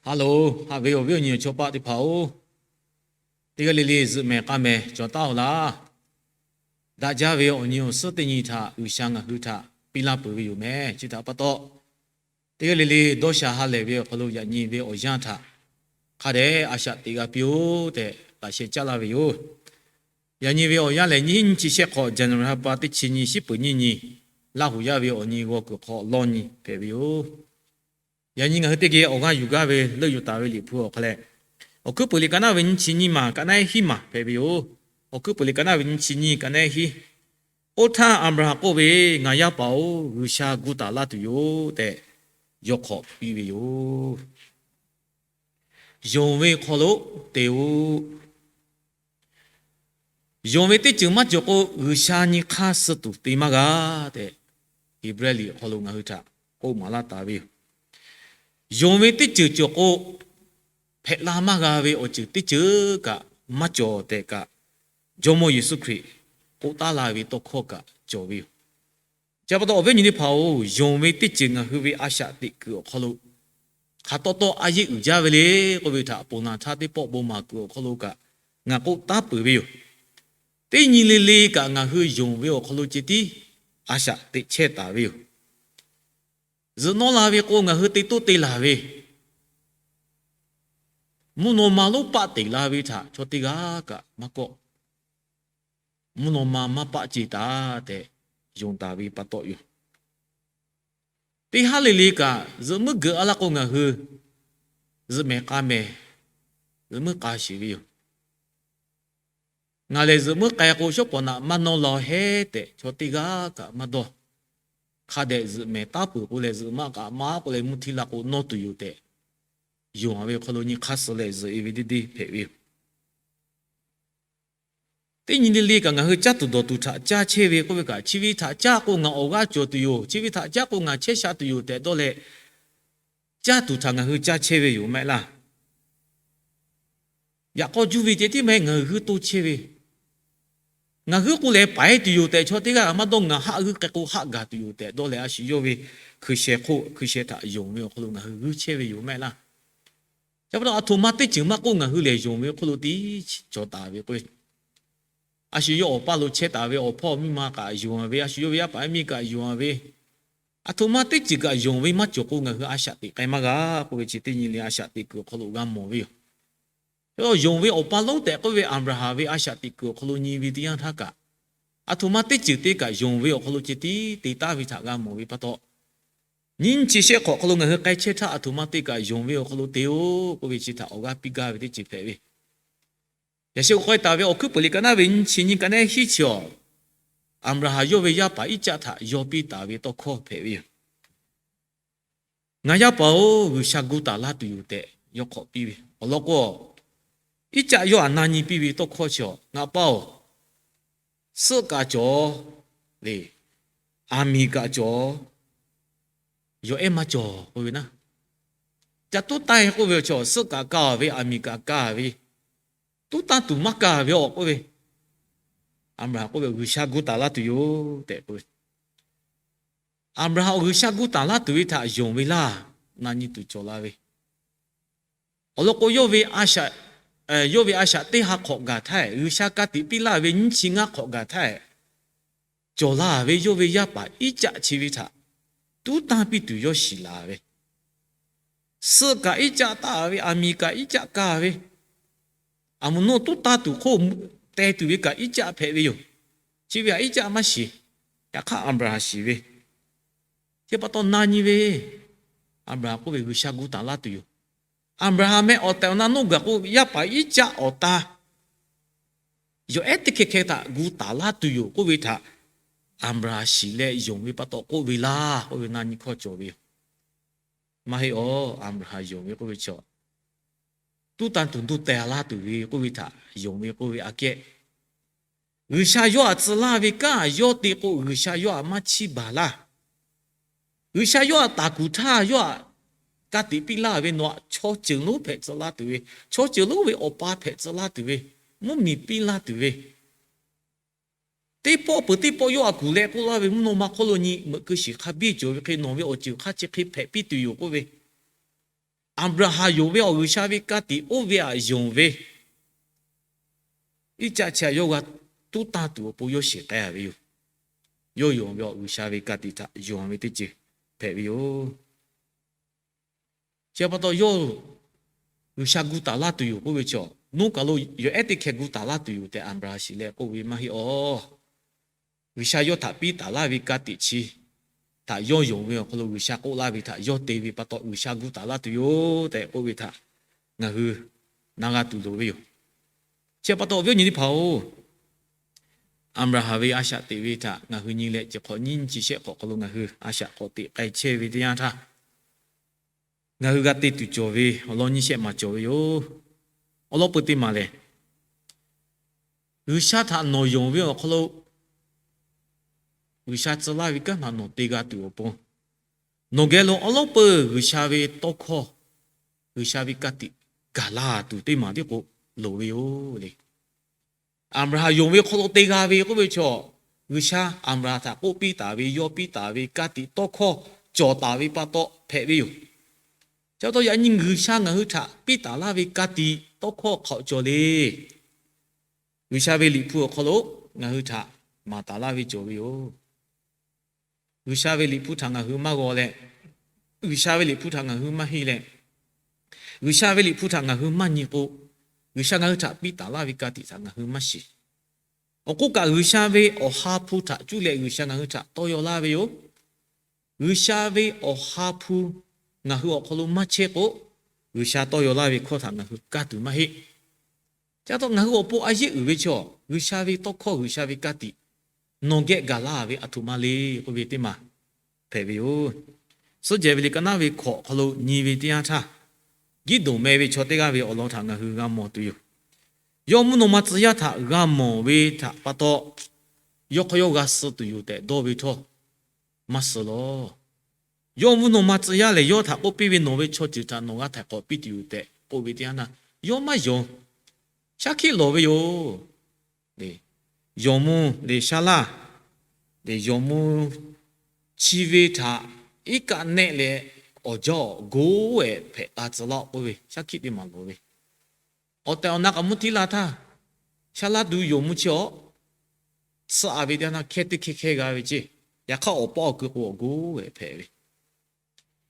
Haˉ loˬ, haꞈ ve awˬ viˉ awˬ nyi awˬ chawˇ paˆ teˇ hpaˍ-oˬ, teˇ g'aˇ le le zuhꞈ mehˍ k'a mehˍ cawˬ taˉ-oˬ laˇ. Daꞈ jaˇ ve awˬ nyi awˬ suhˉ teˇ nyi htaꞈ G'uiˬsha ngaˬ hui htaꞈ piˇ laˇ peuˬ ve yoˬ mehˍ. Chi htaꞈ pa taw, teˇ g'aˇ le le dawˇ sha ha lehˬ ve awˬ hk'aw lo yaꞈ nyi ve awˬ yanˇ htaꞈ hk'a dehꞈ a shaꞈ teꞈ g'a piˇ-oˆ tehꞈ laꞈ sheh caˉ laˇ ve yoˬ. Yaꞈ nyi ve awˬ yanˇ lehˬ, nyiˇ hinˉ nyiˇ chi shehˆ hk'awꞈ January ha pa teˇ chi nyi shiˉ peuˍ nyiˇ nyi, Laˇ huˍ yaˇ ve awˬ nyi g'aw kuiˬ hk'aw lawˇ nyi hpehꞈ ve yoˬ. Yaꞈ nyi ngaˬ hui teˇ geh awˬ g'aˇ yuˬ gaˇ ve leuˆ yuˬ taˍ ve Liꞈ hpu awˬ hk'aw leh, Awˬ hkuiˉ puiˍ liꞈ ka naˉ ve nyiˇ chi nyiˇ maˬ ka naˉ hiˉ maˬ hpehꞈ ve yoˬ. Awˬ hkuiˉ puiˍ liꞈ ka naˉ ve nyiˇ chi nyiˇ ka naˉ hiˉ. Oˇ htaˇ Aˍbraˍhanˍ k'oˆ ve, Ngaˬ yaˇ paˍ-oˬ, G'uiˬsha gu taˍ laˇ tuˬ yoˬ tehꞈ yawˇ hk'awꞈ piˇ ve yoˬ. Yonˍ ve hk'aw lo te-o. Yonˍ ve teˇ ceuˬ maˇ cawˬ k'o, G'uiˬsha nyi hk'aˇ suh tuˬ te maˇ g'a tehꞈ, Heˍbrehˇ liꞈ awˬ hk'aw lo ngaˬ hui htaꞈ k'oˆ maˍ laˇ taˍ ve yoˬ. Yonˍ ve teˇ ceuˬ cawˬ k'o, hpehꞈ la maˇ g'a ve awˬ ceuˬ teˇ ceuˬ kaꞈ maˇ cawˬ tehꞈ kaꞈ, Jawˇmawˇ Yeˍsuˆ Hkriꞈ k'oˆ taˉ la ve tawˇ hkawˇ kaꞈ cawˬ ve yoˬ. Chi pa taw awˬ viˉ awˬ nyi teˇ hpaˍ-oˬ, yonˍ ve teˇ ceuˬ ngaˬ hui ve a shaꞈ teꞈ kuiˬ awˬ hk'aw lo hk'aˬ tawˇ tawˇ a yeˆ uiˍ jaˇ ve le k'oˆ ve htaꞈ ponˬ laˬ htaˇ teˇ pawˆ bon maˍ kuiˬ awˬ hk'aw lo kaꞈ ngaˬ k'oˆ taˉ peuˬ ve yoˬ. Teˇ nyi le le kaꞈ ngaˬ hui yonˍ ve awˬ hk'aw lo ceh tiˉ a shaꞈ teꞈ chehˇ taˍ ve yoˬ. Zuhꞈ nawˇ la ve k'o, ngaˬ hui te toˇ te laˬ ve, mvuhˇ naw ma lonˉ paˆ teˍ la ve htaꞈ chaw teˇ g'aˇ kaꞈ maˇ kawˆ. Mvuhˇ naw ma maˇ paˆ ce taˍ tehꞈ yonˍ taˍ ve pa taw yoˬ. Teˇ haˉ le le kaꞈ zuhꞈ muiˉ geuꞈ a laˇ k'o, ngaˬ hui zuhꞈ mehˍ k'a mehˍ zuhꞈ muiˉ k'a sheˍ ve yoˬ. Ngaˬ lehˬ zuhꞈ muiˉ k'ai k'o, shawˉ pawˍ naꞈ maˇ nawˇ la hehˉ tehꞈ chaw teˇ g'aˇ kaꞈ maˇ dawˇ. Hk'a dehꞈ zuhꞈ mehˍ taˉ peuˬ k'o lehˬ, zuhꞈ maˇ k'aꞈ maˇ k'o leh mvuhˇ htiˇ la k'o nawˇ tuˬ yoˬ tehꞈ, yonˍ ve awˬ hk'aw lo nyi hk'aˇ suh leh zuhꞈ-e ve deˇ deˇ hpehꞈ ve yoˬ. Teˇ nyi le le kaꞈ ngaˬ hui caˇ tuˬ dawˬ tuˬ htaꞈ caˇ chehˇ ve k'oˆ ve kaꞈ, chi ve htaꞈ caˇ k'o ngaˬ awˬ g'aˇ cawˬ tuˬ yoˬ, chi ve htaꞈ caˇ k'o ngaˬ chehˇ sha tuˬ yoˬ tehꞈ dawˇ leh, caˇ tuˬ htaꞈ ngaˬ hui caˇ chehˇ ve yoˬ mehˆ laˇ. Yaꞈ k'aw juˇ ve ceh tiˉ maˇ heˆ, ngaˬ hui g'uiˇ toˇ chehˇ ve, ngaˬ g'uiˇ k'o lehˬ paiˉ tuˬ yoˬ tehꞈ chaw teˇ g'aˇ maˇ dawˇ, ngaˬ haˆ g'uiˇ k'ai k'o haˆ gaˬ tuˬ yoˬ tehꞈ dawˇ leh, a shu yawˇ ve hkui sheh hk'oˆ hkui sheh htaꞈ yonˍ ve awˬ hk'aw lo ngaˬ hui g'uiˇ chehˇ ve yoˬ mehˆ laˇ. Chi pa taw aˬ htoꞈ ma teˇ ceuˬ maˇ k'oˆ, ngaˬ hui lehˬ yonˍ ve awˬ hk'aw lo tiˉ cawˬ taˍ ve k'o, a shu yawˇ awˬ paˇ lo chehˇ taˍ ve awˬ hpawˇ miˇ ma kaꞈ yonˍ ve, a shu yawˇ ve yaˇ paˍ yaˇ miˇ kaꞈ yonˍ ve, aˬ htoꞈ ma teˇ ceuˬ kaꞈ yonˍ ve maˇ cawˬ k'o, ngaˬ hui a shaꞈ teꞈ k'ai maˇ g'a k'oˆ ve chi teˇ nyi le a shaꞈ teꞈ kuiˬ awˬ hk'aw lo g'a mawˬ ve yoˬ. Yonˍ ve awˬ pa lonˉ tehꞈ k'oˆ ve Aˍbraˍhanˍ ve a shaꞈ teꞈ kuiˬ awˬ hk'aw lo nyi ve teˇ yanˇ htaˇ kaꞈ, aˬ htoꞈ ma teˇ ceuˬ te kaꞈ yonˍ ve awˬ hk'aw lo ceh tiˉ te taˍ ve htaꞈ g'a mawˬ ve pa taw, nyiˇ chi shehˆ hk'awꞈ hk'aw lo ngaˬ hui k'ai chehˇ htaˇ, aˬ htoꞈ ma te kaꞈ yonˍ ve awˬ hk'aw lo te-o k'oˆ ve chi htaꞈ awˬ g'aˇ piˇ gaˇ ve teˇ ceuˬ hpehꞈ ve. Yaꞈ sheh k'oˆ k'ai taˍ ve awˬ hkuiˉ puiˍ liꞈ ka naˉ ve nyiˇ chi nyiˇ ka naˉ hiˉ chi awˬ, Aˍbraˍhanˍ yawˇ ve yaˇ paˍ Iˉcaˆ htaꞈ yaw piˇ taˍ ve tawˇ hkawˇ hpehꞈ ve yoˬ. Ngaˬ yaˇ paˍ-oˬ, G'uiˬsha gu taˍ laˇ tuˬ yoˬ tehꞈ yawˇ hk'awꞈ piˇ ve awˬ lawn k'o, Iˉcaˆ yawˇ htaꞈ na nyi piˇ ve tawˇ hkawˇ chi awˬ, Ngaˬ pa-oˬ, suhˆ kaꞈ cawˬ le, aˬ miˍ kaꞈ cawˬ, yawˬ ehˉ maˇ cawˬ k'oˆ ve naˉ, ca tuˉ tanˇ k'oˆ ve awˬ chi awˬ, suhˆ kaꞈ kaˇ ve, aˬ miˍ kaꞈ kaˇ ve, tuˉ tanˇ tuˬ maˇ kaˇ ve awˬ k'oˆ ve, Aˍbraˍhanˍ k'oˆ ve, G'uiˬsha gu taˍ laˇ tuˬ yoˬ tehꞈ k'oˆ ve. Aˍbraˍhanˍ awˬ G'uiˬsha gu taˍ laˇ tuˬ ve htaꞈ yonˍ ve laˇ, na nyi tuˬ cawˬ la ve. Awˬ lawn k'o, yawˇ ve a shaꞈ teˇ ha hk'awꞈ gaˬ htaˇ, G'uiˬsha ka tiꞈ piˇ laˇ ve nyiˇ chi ngaˇ hk'awꞈ gaˬ htaˇ, cawˬ la ve yawˇ ve yaˇ paˍ Iˉcaˆ chi ve htaꞈ tuˉ tanˇ piˇ tuˬ yawˇ shiˍ laˬ ve. Suhˆ kaꞈ Iˉcaˆ taˇ ve, aˬ miˍ kaꞈ Iˉcaˆ kaˇ ve, aˬ moˍ nawˇ tuˉ tanˇ tuˬ hk'oˆ teh tuˬ ve kaꞈ Iˉcaˆ hpehꞈ ve yoˬ. Chi ve htaꞈ Iˉcaˆ maˇ shiˍ, yaꞈ hk'aˇ Aˍbraˍhanˍ shiˍ ve. Chi pa taw na nyi ve, Aˍbraˍhanˍ k'oˆ ve, G'uiˬsha gu taˍ laˇ tuˬ yoˬ. Aˍbraˍhanˍ meh awˬ tehˬ awˬ na noˇ gaˬ k'o, yaˇ paˍ Iˉcaˆ awˬ ta yawˬ ehˉ teˇ hkeh hkeh htaꞈ gu taˍ laˇ tuˬ yoˬ k'oˆ ve htaꞈ Aˍbraˍhanˍ shiˍ leh yonˍ ve pa taw k'oˆ ve laˇ k'oˆ ve na nyi hkawˇ cawˬ ve yoˬ. Maˇ heˆ awˬ, Aˍbraˍhanˍ yonˍ ve k'oˆ ve chi, tuˉ tanˇ tuˬ duˇ teh laˇ tuˬ ve k'oˆ ve htaꞈ yonˍ ve k'oˆ ve aꞈ kehˉ, G'uiˬsha yawˇ htaꞈ tcuh laˇ ve kanˉ yawˇ te k'o, G'uiˬsha yawˇ htaꞈ maˇ chiˇ baˬ laˇ. G'uiˬsha yawˇ htaꞈ taˍ kuˬ htaˇ, yawˇ htaꞈ ka tiꞈ piˇ laˇ ve, nawˬ htaꞈ chaw ceuˬ lonˉ hpehꞈ tcuh laˇ tuˬ ve, chaw ceuˬ lonˉ ve awˬ pa hpehꞈ tcuh laˇ tuˬ ve, mvuhˇmiˬ piˇ laˇ tuˬ ve, teˇ pawˆ peuˬ teˇ pawˆ yawˇ htaꞈ kuˬ leh k'oˆ laˇ ve, mvuhˇ naw ma hk'oˆ lo nyi meuꞈ keu shiˍ hk'a biˇ cawˬ ve hk'e, nawˬ ve awˬ ceuˬ hk'a chi hk'e hpehꞈ piˇ tuˬ yoˬ k'oˆ ve, Aˍbraˍhanˍ yonˍ ve awˬ G'uiˬsha ve ka tiꞈ oˇ ve htaꞈ yonˍ ve, Iˉcaˆ chi htaꞈ yawˇ g'a tuˉ tanˇ tuˬ awˬ pon yawˇ shiˍ k'ai ve yoˬ. Yawˇ yonˍ ve awˬ G'uiˬsha ve ka tiꞈ htaꞈ yonˍ ve teˇ ceuˬ hpehꞈ ve yoˬ. Chi pa taw yawˇ G'uiˬsha gu taˍ laˇ tuˬ yoˬ k'oˆ ve chaw, nuˇ kaˬ lo yawˬ ehˉ teˇ hkeh gu taˍ laˇ tuˬ yoˬ tehꞈ Aˍbraˍhanˍ shiˍ leh k'oˆ ve maˇ heˆ awˬ. G'uiˬsha yawˇ htaꞈ piˇ taˍ laˇ ve ka tiꞈ chi htaꞈ yawˇ yonˍ ve awˬ hk'aw lo G'uiˬsha k'oˆ laˇ ve htaꞈ yawˇ te ve pa taw G'uiˬsha gu taˍ laˇ tuˬ yoˬ tehꞈ k'oˆ ve htaꞈ ngaˬ hui na g'a tuˬ loˍ ve yoˬ. Chi pa taw awˬ viˉ awˬ nyi teˇ hpaˍ-oˬ, Aˍbraˍhanˍ ve a shaꞈ teꞈ ve htaꞈ ngaˬ hui nyi leh, chi hk'awꞈ nyiˇ nyiˇ chi shehˆ hk'awꞈ hk'aw lo ngaˬ hui a shaꞈ k'awꞈ teꞈ k'ai chehˇ ve teˇ yanˇ htaˇ, ngaˬ hui g'a te tuˬ cawˬ ve awˬ lawn nyiˇ shehˆ maˬ cawˬ ve yoˬ. Awˬ lawn peu teˇ maˬ lehˬ, G'uiˬsha htaꞈ nawˬ yonˍ ve awˬ hk'aw lo G'uiˬsha tcuh laˇ ve kanˉ htaꞈ nawˬ te g'a tuˬ awˬ pon, nawˬ geh lo awˬ lawn peu G'uiˬsha ve tawˇ hkawˇ, G'uiˬsha ve ka tiꞈ gaˬ la tuˬ teˇ maˬ tiˉ k'o loˍ ve yoˬ le. Aˍbraˍhanˍ yonˍ ve hk'aw lo te g'a ve k'oˆ ve chaw, G'uiˬsha Aˍbraˍhanˍ htaꞈ k'oˆ piˇ taˍ ve, yawˇ piˇ taˍ ve ka tiꞈ tawˇ hkawˇ cawˬ taˍ ve pa taw hpehꞈ ve yoˬ. Chi pa taw yaꞈ nyi G'uiˬsha ngaˬ hui htaꞈ piˇ taˍ laˇ ve ka tiꞈ tawˇ hkawˇ hk'aꞈ cawˬ le. G'uiˬsha ve Liꞈ hpu awˬ hk'aw lo ngaˬ hui htaꞈ maˍ taˍ laˇ ve cawˬ ve yoˬ. G'uiˬsha ve Liꞈ hpu htaꞈ ngaˬ hui maˇ g'aw leh, G'uiˬsha ve Liꞈ hpu htaꞈ ngaˬ hui maˇ henˇ leh, G'uiˬsha ve Liꞈ hpu htaꞈ ngaˬ hui maˇ nyi k'o, G'uiˬsha ngaˬ hui htaꞈ piˇ taˍ laˇ ve ka tiꞈ htaꞈ ngaˬ hui maˇ shiˍ. Awˬ k'oˆ kaꞈ G'uiˬsha ve Awˬ ha hpu htaꞈ cuˇ leh G'uiˬsha ngaˬ hui htaꞈ tawˇ yaw laˇ ve yoˬ. G'uiˬsha ve Awˬ ha hpu ngaˬ hui awˬ hk'aw lo maˇ chehˇ k'o, G'uiˬsha tawˇ yaw laˇ ve hkawˇ htaꞈ ngaˬ hui kaˇ tuˬ maˇ heˆ. Chi pa taw ngaˬ hui awˬ pon a yeˆ uiˍ ve chaw, G'uiˬsha ve tawˇ hkawˇ, G'uiˬsha ve ka tiꞈ nawˬ geh gaˬ la ve aˬ htoꞈ ma le k'oˆ ve teˇ maˬ hpehꞈ ve yoˬ. Suhˉ jehˬ ve liꞈ ka naˉ ve hkawꞈ hk'aw lo nyi ve teˇ yanˇ htaˇ, Giˇdonˍ meh ve chaw teˇ g'aˇ ve awˬ lawn htaꞈ ngaˬ hui g'a mawˬ tuˬ yoˬ. Yawˇ mvuhˇ naw ma tcuh yaˇ htaꞈ g'a mawˬ ve htaꞈ pa taw, yawˇ hk'aw yawˇ g'a suh tuˬ yoˬ tehꞈ dawˇ ve htawˇ, maˇ suh lawˬ. Yawˇ mvuhˇ naw ma tcuh yaˇ lehˬ, yawˇ htaꞈ k'oˆ piˇ ve, nawˬ ve chaw ceuˬ htaꞈ nawˬ g'a htaiˍ k'awꞈ piˇ tuˬ yoˬ tehꞈ k'oˆ ve teˇ yanˇ htaˇ, yawˇ maˇ yonˍ. Shaˉ hkiˆ lawˬ ve yoˬ. Yawˬ mvuhˇ lehˬ shaˉ laˇ, yawˬ mvuhˇ chi ve htaꞈ iˉ kaˆ nehˆ leh awˬ jaˇ awˬ goˉ-ehˍ hpehꞈ la tcuh laˇ k'oˆ ve shaˉ hkiˆ teˇ maˬ lawˬ ve. Awˬ tehˬ awˬ na k'aꞈ mvuhˇ tiˉ laˇ htaˇ, shaˉ laˇ duˬ yawˬ mvuhˇ chi awˬ tsuhˇ-a ve teˇ yanˇ htaˇ hkehˇ teˇ hkehˇ hkehˇ g'a ve ceˇ. Yaꞈ hk'aˇ awˬ paˇ awˬ kui k'o awˬ goˉ-ehˍ hpehꞈ ve.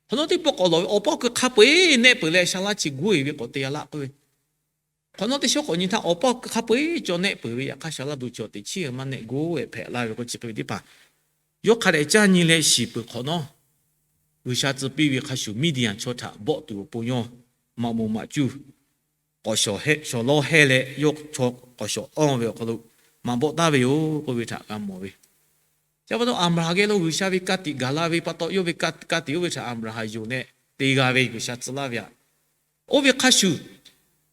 Hk'awꞈ nawˉ teˇ pawˆ k'awꞈ lawˬ ve, awˬ paˇ awˬ kui hk'a peu-eˬ nehˆ peuˬ leh shaˉ laˇ chi goˉ-e ve k'awꞈ te g'a laˇ k'oˆ ve. Hk'awꞈ nawˉ teˇ shawˉ k'awꞈ nyi htaˇ awˬ paˇ awˬ kui hk'a peu-eˬ cawˬ nehˆ peuˬ ve, yaꞈ hk'aˇ shaˉ laˇ duˬ chi awˬ teꞈ chiˉ maˇ nehˆ goˉ-ehˍ hpehꞈ la ve k'o chi hk'e ve teˇ hpaˍ, yawˇ hk'a dehꞈ caˇ nyi leh shiˍ peuˬ hk'awꞈ nawˉ, G'uiˬsha tcuh piˇ ve hk'a shuˍ Miˇdiˍanˍ chaw htaꞈ bawˆ tuˬ awˬ pon yawˇ maꞈ moˍ maꞈ cuˇ k'awꞈ shawˍ lawˇ hehˇ leh, yawˇ chaw k'awꞈ shawˍ awˇ ve awˬ hk'aw lo maꞈ bawˆ taˍ ve yoˬ k'oˆ ve htaꞈ g'a mawˬ ve. Chi pa taw Aˍbraˍhanˍ geh lo G'uiˬsha ve ka tiꞈ gaˬ la ve pa taw, yawˇ ve ka tiꞈ oˇ ve htaꞈ Aˍbraˍhanˍ yonˍ leh te g'a ve G'uiˬsha tcuh laˇ ve aꞈ. Oˇ ve hk'a shuˍ,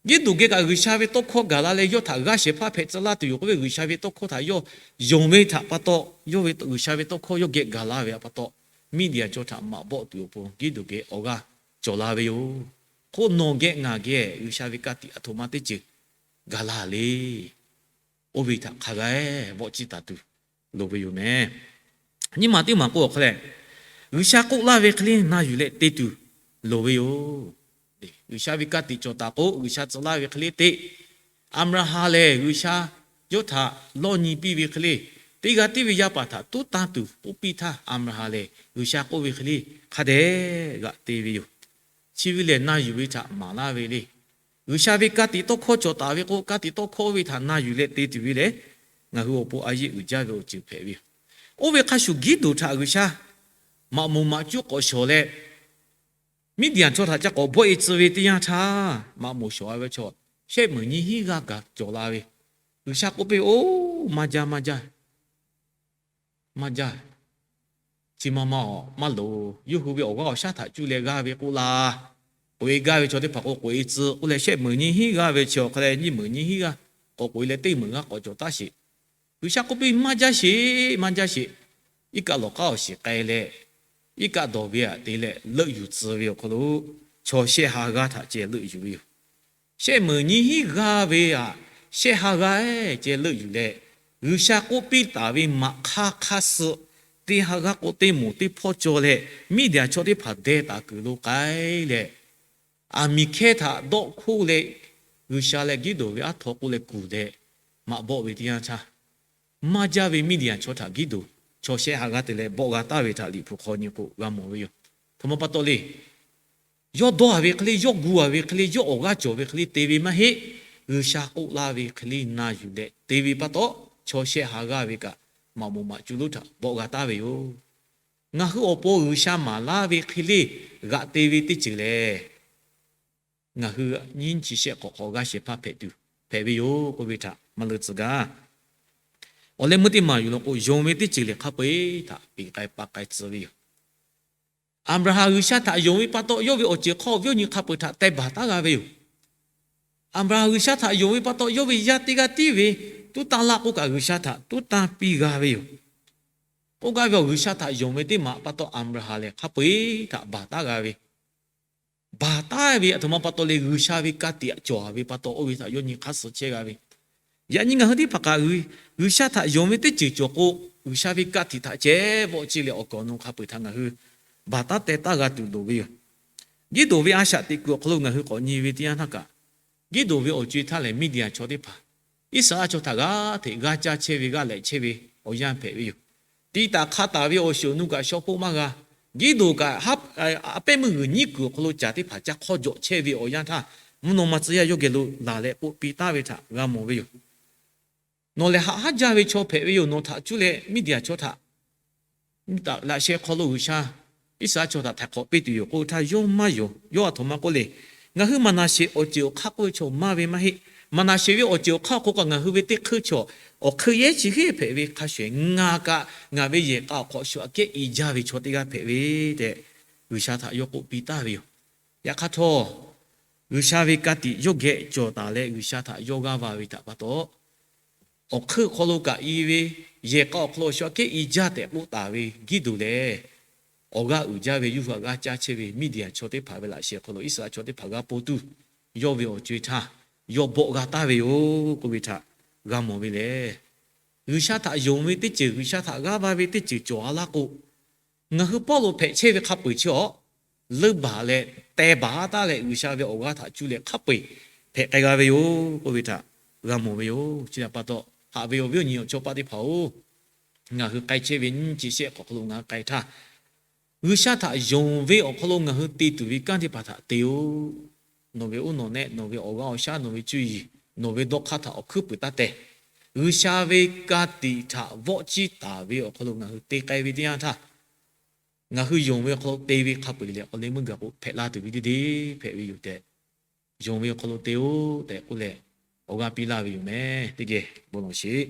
Giˇdonˍ geh kaꞈ G'uiˬsha ve tawˇ hkawˇ gaˬ la leh yawˇ htaꞈ g'aˇ shehˍ hpaˇ hpehꞈ tcuh laˇ tuˬ yoˬ k'oˆ ve G'uiˬsha ve tawˇ hkawˇ htaꞈ yawˇ yonˍ ve htaꞈ pa taw, yawˇ ve G'uiˬsha ve tawˇ hkawˇ yawˇ geh gaˬ la ve aꞈ pa taw, Miˇdiˍanˍ chaw htaꞈ maꞈ bawˆ tuˬ awˬ pon Giˇdonˍ geh awˬ g'aˇ cawˬ la ve yoˬ. Hk'oˆ nawˬ geh ngaˬ geh G'uiˬsha ve ka tiꞈ aˬ htoꞈ ma teˇ ceuˬ gaˬ la le. Oˇ ve htaꞈ hk'a gaˬ-ehˍ vawˆ ciˇ taˍ tuˬ loˍ ve yoˬ meh. Nyiˇ maˬ teˇ maˬ k'o awˬ hk'aw lehˬ, G'uiˬsha k'oˆ laˇ ve hk'e le na yuˬ leh te tuˬ loˍ ve yoˬ. G'uiˬsha ve ka tiꞈ cawˬ taˍ k'o G'uiˬsha tcuh laˇ ve hk'e le te. Aˍbraˍhanˍ lehˬ G'uiˬsha yawˇ htaꞈ lawˇ nyi piˇ ve hk'e le, teˇ g'aˇ tiˉ ve yaˇ paˍ htaꞈ tuˉ tanˇ tuˬ k'oˆ piˇ htaˇ, Aˍbraˍhanˍ lehˬ G'uiˬsha k'oˆ ve hk'e le hk'a dehꞈ g'aꞈ te ve yoˬ. Chi ve lehˬ na yuˬ ve htaꞈ maˍ laˇ ve le. G'uiˬsha ve ka tiꞈ tawˇ hkawˇ cawˬ taˍ ve k'o, ka tiꞈ tawˇ hkawˇ oˇ ve htaꞈ na yuˬ leh te tuˬ ve lehˬ, ngaˬ hui awˬ pon a yeˆ uiˍ jaˇ ve awˬ ceuˬ hpehꞈ ve yoˬ. Oˇ ve hk'a shuˍ Giˇdonˍ htaꞈ G'uiˬsha maꞈ moˍ maꞈ cuˉ k'awꞈ shawˍ leh, Miˇdiˍanˍ chaw htaꞈ ca k'awꞈ bawˆ-e tcuh ve teˇ yanˇ htaˇ, maꞈ moˍ shawˍ-a ve chaw shehˆ meunˍ nyiˇ hinˉ g'aˇ gaˬ cawˬ la ve. G'uiˬsha k'oˆ piˇ, Oˇ, maˇ jaˇ, maˇ jaˇ, maˇ jaˇ. Chi ma ma awˬ maˇ loˍ. Yawˇ hui ve awˬ g'aˇ awˬ shaˉ htaꞈ cuˇ leh g'aˇ ve k'oˆ laˇ. K'oꞈ-e gaˇ ve chaw teˇ hpaˍ k'o k'oꞈ-e tcuh k'oˆ leh, shehˆ meunˍ nyiˇ hinˉ g'aˇ ve chi awˬ hk'a leh nyiˇ meunˍ nyiˇ hinˉ g'aˇ k'awꞈ k'oꞈ-e leh teˇ meunˍ g'aˇ k'awꞈ cawˬ taˉ sheˍ. G'uiˬsha k'oˆ piˇ, Maˇ jaˇ sheˍ, maˇ jaˇ sheˍ. Iˉ kaˆ lawˬ k'aˉ awˬ shiˍ k'ai leh, iˉ kaˆ dawˬ ve aꞈ te leh leuˆ yuˬ tcuh ve awˬ hk'aw lo, chaw shehˆ ha g'aˇ htaꞈ ceh leuˆ yuˬ ve yoˬ. Shehˆ meunˍ nyiˇ hinˉ g'aˇ ve aꞈ, shehˆ ha g'aˇ ceh leuˆ yuˬ leh, G'uiˬsha k'oˆ piˇ taˍ ve maꞈ hk'aˇ hk'aˇ suh teˇ ha g'aˇ k'o teˇ moˍ teˇ hpawˇ cawˬ leh, Miˇdiˍanˍ chaw teˇ hpaˍ deh taˍ kuiˬ lo k'ai leh, aˬ miˍ hkehˇ htaꞈ dawˆ hkoˇ leh, G'uiˬsha leh Giˇdoˍ ve aˉ htaw k'oˆ leh kuˬ leh maꞈ bawˆ ve teˇ yanˇ htaˇ, maˇ jaˇ ve Miˇdiˍaˍ chaw htaꞈ Giˇdoˍ chaw shehˆ ha g'aˇ te leh bawˆ g'a taˍ ve htaꞈ Liꞈ hpu hk'aw nyi k'o g'a mawˬ ve yoˬ. Htoꞈ ma pa taw le, yawˇ dawˇ a ve hk'e le, yawˇ gu a ve hk'e le, yawˇ awˬ g'aˇ cawˬ ve hk'e le te ve maˇ heˆ. G'uiˬsha k'oˆ laˇ ve hk'e le na yuˬ leh te ve pa taw, chaw shehˆ ha g'aˇ ve kaꞈ maꞈ moˍ maꞈ cuˇ lonˉ htaꞈ bawˆ g'a taˍ ve yoˬ. Ngaˬ hui awˬ pon G'uiˬsha maˍ laˇ ve hk'e le g'aꞈ te ve teˇ ceuˬ lehˬ, ngaˬ hui nyiˇ chi shehˆ hk'awꞈ hk'aw g'aˇ shehˍ hpaˇ hpehꞈ tuˬ hpehꞈ ve yoˬ k'oˆ ve htaꞈ maˇ leuˆ tcuh gaˇ. Awˬ leh meuˇ teˇ maˬ yuˬ law k'o, yonˍ ve teˇ ceuˬ lehˬ hk'a peu-eˬ htaꞈ peꞈ k'ai pa k'ai tcuh ve yoˬ. Aˍbraˍhanˍ G'uiˬsha htaꞈ yonˍ ve pa taw, yawˇ ve awˬ ceuˬ hk'aw yawˇ nyi hk'a peu-eˬ htaꞈ teh baˬ taˉ g'a ve yoˬ. Aˍbraˍhanˍ G'uiˬsha htaꞈ yonˍ ve pa taw, yawˇ ve yaˇ teˇ g'aˇ tiˉ ve tuˉ tanˇ laˇ k'oˆ kaꞈ, G'uiˬsha htaꞈ tuˉ tanˇ piˇ g'a ve yoˬ. K'oˆ gaˇ ve awˬ, G'uiˬsha htaꞈ yonˍ ve teˇ maˬ pa taw Aˍbraˍhanˍ lehˬ hk'a peu-eˬ htaꞈ baˬ taˉ g'a ve, baˬ taˉ ve aˬ htoꞈ ma pa taw leh G'uiˬsha ve ka tiꞈ cawˬ ve pa taw, oˇ ve htaꞈ yawˇ nyi hk'aˇ suh chehˇ g'a ve. Yaꞈ nyi ngaˬ hui teˇ hpaˍ kaꞈ, G'uiˬsha htaꞈ yonˍ ve teˇ ceuˬ cawˬ k'o, G'uiˬsha ve ka tiꞈ htaꞈ ceh vawˆ ciˇ leh awˬ kaˍ awˬ nu hk'a peu-eˬ htaꞈ ngaˬ hui baˬ taˉ teh taˉ g'a tuˬ loˍ ve yoˬ. Giˇdoˍ ve a shaꞈ teꞈ kuiˬ awˬ hk'aw lo ngaˬ hui k'awꞈ nyi ve teˇ yanˇ htaˇ kaꞈ, Giˇdoˍ ve awˬ co-e htaˇ lehˬ Miˇdiˍaˍ chaw teˇ hpaˍ, Iˉsaˍreˍlaˆ chaw htaꞈ g'aˇ hteꞈ g'aˇ caˇ chehˇ ve, g'aˇ lehꞈ chehˇ ve awˬ yanˇ hpehꞈ ve yoˬ. Tiꞈ taˍ hk'a taˍ ve awˬ shiˍ awˬ nu kaꞈ shaw hpoˆ maˇ g'a. Giˇdoˍ kaꞈ, a pehˉ meuˇ g'uiˬ nyiˉ kuiˬ awˬ hk'aw lo caˍ teˇ hpaˍ ca hk'awˇ jawꞈ chehˇ ve awˬ yanˇ htaˇ, mvuhˇ naw ma tcuh yaˇ yawˇ geh lo laˬ leh k'oˆ piˇ taˍ ve htaꞈ g'a mawˬ ve yoˬ. Nawˬ lehˬ haꞈ haˉ jaˇ ve chaw hpehꞈ ve yoˬ. Nawˬ htaꞈ cuˇ leh Miˇdiˍaˍ chaw htaꞈ laꞈ sheh hk'aw lo G'uiˬsha Iˉsaˍreˍlaˆ chaw htaꞈ htaiˍ hk'awꞈ piˇ tuˬ yoˬ k'oˆ htaˇ, yawˇ maˇ yonˍ. Yawˇ aˬ htoꞈ ma k'oˆ le, ngaˬ hui Maˍnaˍseˍ awˬ ceuˬ awˬ hk'aˇ k'oˆ ve chaw maˇ ve maˇ heˆ. Maˍnaˍseˍ ve awˬ ceuˬ awˬ hk'aˇ awˬ hk'aw kaꞈ ngaˬ hui ve teˇ hk'euˇ chaw awˬ hk'eun yehˉ chi heˆ hpehꞈ ve hk'a shuˍ, ngaˬ kaꞈ ngaˬ ve yehˬ k'a awˬ hk'aw shu aꞈ kehˉ i jaˇ ve chaw teˇ g'aˇ hpehꞈ ve tehꞈ G'uiˬsha htaꞈ yawˇ k'oˆ piˇ taˍ ve yoˬ. Yaꞈ hk'aˇ htawˇ, G'uiˬsha ve ka tiꞈ yawˇ geh cawˬ taˍ leh G'uiˬsha htaꞈ yawˇ g'aˇ va ve htaꞈ pa taw, awˬ hk'eun hk'aw lo kaꞈ i ve, yehˬ k'a awˬ hk'aw lo shu aꞈ kehˉ i jaˇ tehꞈ k'oˆ taˍ ve Giˇdoˍ lehˬ, awˬ g'aˇ uiˍ jaˇ ve yawˇ hui htaꞈ g'aˇ caˇ chehˇ ve Miˇdiˍaˍ chaw teˇ hpaˍ ve laꞈ sheh hk'aw lo Iˉsaˍreˍlaˆ chaw teˇ hpaˍ g'a po tuˬ, yawˇ ve awˬ co-e htaˇ yawˇ bawˆ g'a taˍ ve yoˬ k'oˆ ve htaꞈ g'a mawˬ ve lehˬ, G'uiˬsha htaꞈ yonˍ ve teˇ ceuˬ, G'uiˬsha htaꞈ g'aˇ va ve teˇ ceuˬ cawˬ a laˇ k'o, ngaˬ hui pawˆ lo hpehꞈ chehˇ ve hk'a peu-eˬ chi awˬ leuˇ baˬ leh teh baˬ taˉ leh G'uiˬsha ve awˬ g'aˇ htaꞈ cuˇ leh hk'a peu-eˬ hpehꞈ k'ai g'a ve yoˬ k'oˆ ve htaꞈ g'a mawˬ ve yoˬ. Chi htaꞈ pa taw, haꞈ ve awˬ viˉ awˬ nyi awˬ chawˇ paˆ teˇ hpaˍ-oˬ, ngaˬ hui k'ai chehˇ ve nyiˇ chi shehˆ hk'awꞈ hk'aw lo ngaˬ hui k'ai htaˇ, G'uiˬsha htaꞈ yonˍ ve awˬ hk'aw lo ngaˬ hui te tuˬ ve kanˉ teˇ hpaˍ htaꞈ te-o. Nawˬ ve oˇ nawˬ nehˆ, nawˬ ve awˬ g'aˇ awˬ shaˉ, nawˬ ve cuˇ yiˍ, nawˬ ve dawˇ hk'aˇ htaꞈ awˬ hkuiˉ puiˍ taˇ tehˬ. G'uiˬsha ve ka tiꞈ htaꞈ vawˆ ciˇ taˍ ve awˬ hk'aw lo ngaˬ hui te k'ai ve teˇ yanˇ htaˇ, ngaˬ hui yonˍ ve awˬ hk'aw lo te ve hk'a peu-eˬ lehˬ, awˬ leh meuˇ gaˬ k'o hpehꞈ la tuˬ ve teˇ deˇ hpehꞈ ve yoˬ tehꞈ, yonˍ ve awˬ hk'aw lo te-o tehꞈ k'oˆ leh, awˬ g'aˇ piˇ laˇ ve yoˬ meh. Teˇ geh bon lawˬ sheˍ.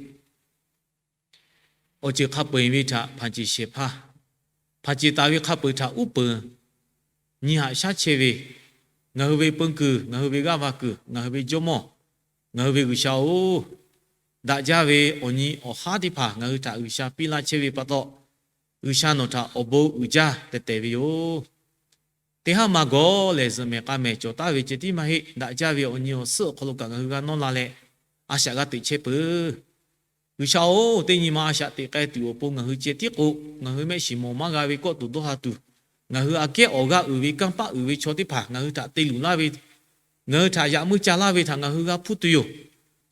Awˬ ceuˬ hk'a peu-eˬ ve htaꞈ hpanˍ ceˬ shehˍ hpaˇ, hpanˍ ceˬ taˍ ve hk'a peu-eˬ htaꞈ uˉ peunˍ nyi haꞈ shaˉ chehˇ ve, ngaˬ hui ve peun kuiˬ, ngaˬ hui ve g'aˇ va kuiˬ, ngaˬ hui ve Jawˇmawˇ, ngaˬ hui ve G'uiˬsha-oˬ, daꞈ jaˇ ve awˬ nyi awˬ haˉ teˇ hpaˍ ngaˬ hui htaꞈ G'uiˬsha piˇ laˇ chehˇ ve pa taw, G'uiˬsha nawˬ htaꞈ awˬ bon uiˍ jaˇ tehꞈ tehˬ ve yoˬ. Teˇ haˉ ma gawˬ lehˬ zuhꞈ mehˍ k'a mehˍ cawˬ taˍ ve ceh tiˉ maˇ heˆ. Daꞈ jaˇ ve awˬ nyi awˬ suhˉ awˬ hk'aw lo kaꞈ ngaˬ hui g'a nawˇ la leh, a shaꞈ g'a teꞈ chehˇ peuˬ. G'uiˬsha-oˬ, teˇ nyi ma a shaꞈ teꞈ k'ai tuˬ awˬ pon ngaˬ hui ceh tiˉ k'o, ngaˬ hui mehˆ shiˍ mawˬ maˇ g'a ve kawˆ tuˬ dawˇ ha tuˬ, ngaˬ hui aꞈ kehˉ awˬ g'aˇ uiˍ ve kanˇ paˆ uiˍ ve chaw teˇ hpaˍ ngaˬ hui htaꞈ te luˬ laˇ ve, ngaˬ hui htaꞈ yaꞈ meuˇ ca laˇ ve htaꞈ ngaˬ hui g'a hpuˇ tuˬ yoˬ.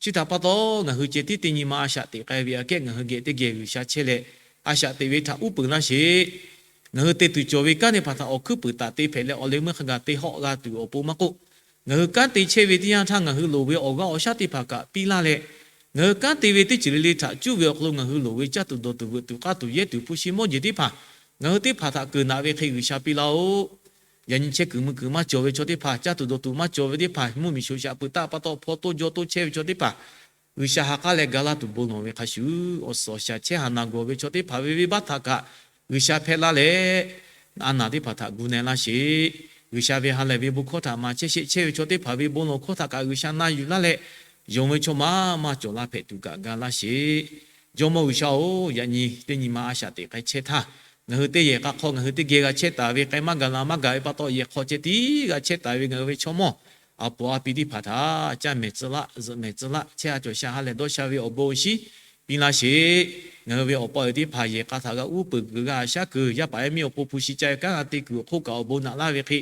Chi htaꞈ pa taw, ngaˬ hui ceh tiˉ teˇ nyi ma a shaꞈ teꞈ k'ai ve aꞈ kehˉ ngaˬ hui geh teˇ geh G'uiˬsha chehˇ leh, a shaꞈ teꞈ ve htaꞈ uˉ peunˍ laˇ sheˍ. Ngaˬ hui te tuˬ cawˬ ve kanˉ teˇ hpaˍ htaꞈ awˬ hkuiˉ puiˍ taˍ te hpehꞈ leh, awˬ leh meuˇ hk'a gaˬ te hawˆ g'a tuˬ awˬ pon maˇ k'oˆ, ngaˬ hui kanˉ te chehˇ ve teˇ yanˇ htaˇ ngaˬ hui loˍ ve awˬ g'aˇ awˬ shaˉ teˇ hpaˍ kaꞈ piˇ laˇ leh, ngaˬ hui kanˉ te ve teˇ ceuˬ le le htaꞈ cuˇ ve awˬ hk'aw lo ngaˬ hui loˍ ve caˇ tuˬ dawˬ tuˬ veuꞈ tuˬ k'aˇ tuˬ yehˇ tuˬ hpu shi mawˇ jeˬ teˇ hpaˍ, ngaˬ hui teˇ hpaˍ htaꞈ keunˍ daꞈ ve hk'e G'uiˬsha piˇ laˇ-oˆ. Yaꞈ nyi chehˇ kuiˬ mui kuiˬ maˇ cawˬ ve chaw teˇ hpaˍ, caˇ tuˬ dawˬ tuˬ maˇ cawˬ ve teˇ hpaˍ, mvuhˇ miˬ shoˍ shaꞈ peuˬ taˆ pa taw hpaw toˇ jaw toˇ chehˇ ve chaw teˇ hpaˍ, G'uiˬsha ha k'aˉ leh ga laˇ tuˬ bon lawˬ ve hk'a shuˍ, awˬ suhˍ awˬ shaˍ chehˇ haˍ naˬ gawˬ ve chaw teˇ hpaˍ ve venˇbaˆ htaꞈ kaꞈ G'uiˬsha hpehꞈ laˇ leh, a naˬ teˇ hpaˍ htaꞈ gu na laˇ sheˍ. G'uiˬsha ve ha lehˬ ve bon hkawˇ htaꞈ maˍ chehˇ sheˆ chehˇ ve chaw teˇ hpaˍ ve bon lawˬ hkawˇ htaꞈ kaꞈ G'uiˬsha na yuˬ laˇ leh, yonˍ ve chaw maˇ maˇ cawˬ laˇ hpehꞈ tuˬ kaꞈ ga laˇ sheˍ. Jawˇmawˇ G'uiˬsha-oˬ, yaꞈ nyi teˇ nyi ma a shaꞈ teꞈ k'ai chehˇ htaˇ, ngaˬ hui teˇ yehˬ k'a hk'aw ngaˬ hui teˇ geh g'a chehˇ taˍ ve k'ai maˇ gaˬ la maˇ gaˬ ve pa taw, yehˬ hk'aw ceh tiˉ g'a chehˇ taˍ ve ngaˬ hui ve chaw mawˇ, aˬ puˍ a pi teˇ hpaˍ htaꞈ caˇ mehˍ tcuh laˆ zuhꞈ mehˍ tcuh laˆ chehˇ a cawˬ sha ha lehˬ dawˇ sha ve awˬ bon awˬ shinˉ piˇ laˇ sheˍ. Ngaˬ hui ve awˬ pa awˬ e teˇ hpaˍ yehˬ k'a htaꞈ g'a uˉ peunˍ kuiˬ g'a a shaˉ kuiˬ, yaˇ paˍ yaˇ miˇ awˬ pon hpu shi ca ve kanˉ g'a te kuiˬ awˬ hk'oˆ kaꞈ awˬ bon naꞈ laˇ ve hk'e,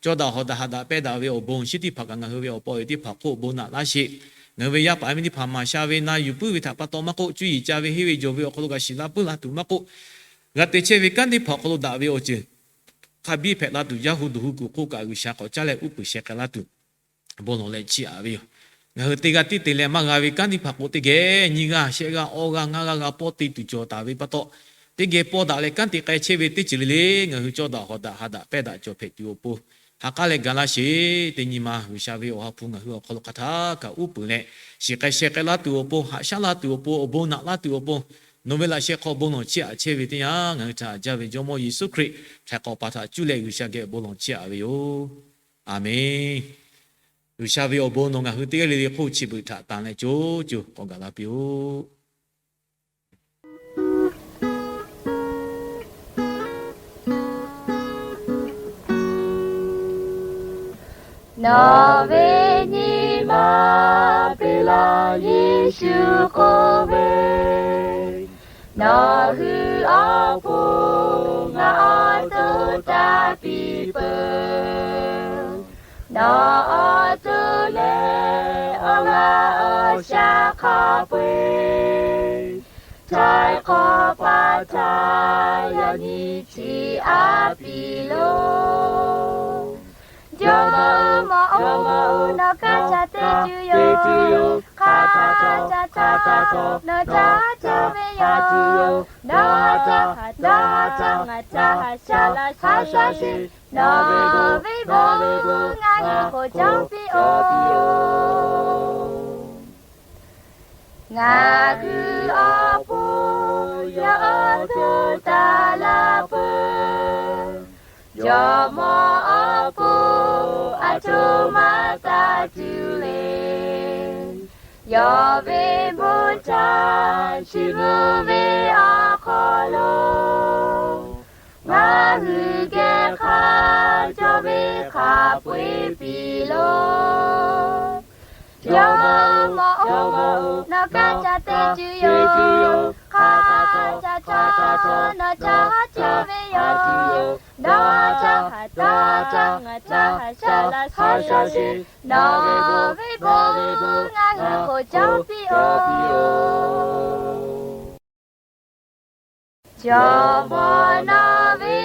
cawˇ daꞈ hawˍ daꞈ haꞈ daꞈ pehnˇ daꞈ ve awˬ bon awˬ shinˉ teˇ hpaˍ kaꞈ ngaˬ hui ve awˬ pa awˬ e teˇ hpaˍ hk'oˆ bon naꞈ laˇ sheˍ. Ngaˬ hui ve yaˇ paˍ yaˇ miˇ teˇ hpaˍ maˍ sha ve na yuˬ puiˉ ve htaꞈ pa taw maˇ k'oˆ, cuˇ yiˍ ca ve henˇ ve jawˬ ve awˬ hk'aw lo kaꞈ shiˍ la puiˉ la tuˬ maˇ k'oˆ, g'a te chehˇ ve kanˉ teˇ hpaˍ awˬ hk'aw lo daꞈ ve awˬ ceuˬ hk'a biˇ hpehꞈ la tuˬ, yaˇ hu duˬ hu kuˬ hk'oˆ kaꞈ G'uiˬsha k'awꞈ caˉ leh uˉ peunˍ sheh k'ai laˇ tuˬ bon lawˬ leh chiˇ aꞈ ve yoˬ. Ngaˬ hui teˇ g'aˇ tiˉ te leh maˇ g'a ve kanˉ teˇ hpaˍ k'o, teˇ geh nyiˇ g'aˇ shehˆ g'aˇ awˇ g'aˇ ngaˇ g'aˇ g'a pawˆ te tuˬ cawˬ taˍ ve pa taw, teˇ geh pawˇ daꞈ leh kanˉ te k'ai chehˇ ve teˇ ceuˬ le le ngaˬ hui cawˇ daꞈ hawˍ daꞈ haꞈ daꞈ pehnˇ daꞈ cawˬ hpehꞈ tuˬ awˬ pon ha k'aˉ leh ga laˇ sheˍ. Teˇ nyi ma G'uiˬsha ve Awˬ ha hpu ngaˬ hui awˬ hk'aw lo hk'a htaˇ kaꞈ uˉ peunˍ leh, shiˍ k'ai sheh k'ai laˇ tuˬ awˬ pon, haꞈ shaˉ laˇ tuˬ awˬ pon, awˬ bon naꞈ laˇ tuˬ awˬ pon, nawˬ ve laꞈ sheh hk'aw bon lawˬ chiˇ aꞈ chehˇ ve teˇ yanˇ, ngaˬ hui htaꞈ haꞈ jaˇ ve Jawˇmawˇ Yeˍsuˆ Hkriꞈ htaiˍ hk'awꞈ paˍ htaꞈ cuˇ leh G'uiˬsha geh bon lawˬ chiˇ aꞈ ve yoˬ. Aˬmenˍ. G'uiˬsha ve awˬ bon nawˬ ngaˬ hui teˇ g'aˇ le le hk'oˆ chi beuꞈ htaꞈ tanˬ leh co co k'awꞈ gaˬ la piˇ-oˆ. Nawˬ ve nyi ma peꞈ laˇ Yeˍsuˆ k'oˆ ve, Nawˬ hui awˬ pon ngaˬ awˬ to taˇ piˇ peuˬ. Nawˬ awˬ to leh awˬ g'aˇ awˬ shaˍ hk'a peu-eˬ, htaiˍ hk'awꞈ paˍ htaꞈ yaꞈ nyi chiˇ aꞈ piˇ loˬ. Jawˇmawˇ-oˬ, Mawˇ-oˬ, nawˬ kaˇ ca te tuˬ yoˬ. Hk'a ca ca ca nawˬ ca ca ve yoˬ. Nawˬ ha ca, nawˬ ha ca, ngaˬ ca ha sha la sha sha sheˍ. Nawˬ ve bon ngaˬ hui k'awꞈ cawˇ piˇ-oˆ. Ngaˬ hui awˬ pon yawˇ awˬ to taˇ laˇ peuˬ. Jawˇmawˇ awˬ pon aˬ htoꞈ ma taˇ tuˬ le. Yawˇ ve bon htaꞈ chiˇ mvuh ve awˬ hk'aw lo, ngaˬ hui geh hk'a cawˇ ve hk'a peu-eˬ piˇ loˬ. Jawˇmawˇ-oˬ, Mawˇ-oˬ, nawˬ kaˇ ca te tuˬ yoˬ. Hk'a ca ca nawˬ ca ha ca ve yoˬ. Nawˬ ha ca, nawˬ ha ca, ngaˬ ca ha sha la sha sha sheˍ. Nawˬ ve bon ngaˬ hui k'awꞈ cawˇ piˇ-oˆ. Jawˇmawˇ nawˬ ve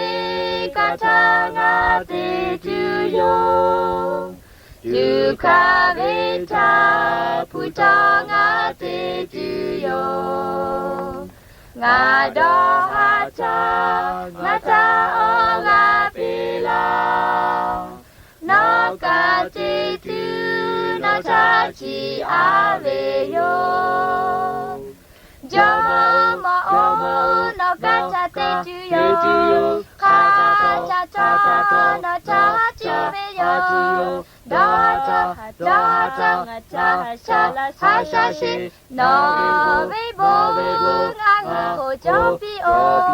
kaˇ htaˇ ngaˬ te tuˬ yoˬ. Tuꞈ hkanˍ ve htaꞈ hpu tawˇ ngaˬ te tuˬ yoˬ. Ngaˬ dawˇ ha htaˇ ngaˬ htaꞈ awˬ g'aˇ piˇ laˇ. Nawˬ kaˇ te tuˬ nawˬ htaꞈ chiˇ aꞈ ve yoˬ. Jawˇmawˇ-oˬ, Mawˇ-oˬ, nawˬ kaˇ ca te tuˬ yoˬ. Hk'a ca ca nawˬ ca ha ca ve yoˬ. Dawˇ ha ca, dawˇ ha ca, ngaˬ ca ha sha la sha sha sheˍ. Nawˬ ve bon ngaˬ hui k'awꞈ cawˇ piˇ-oˆ.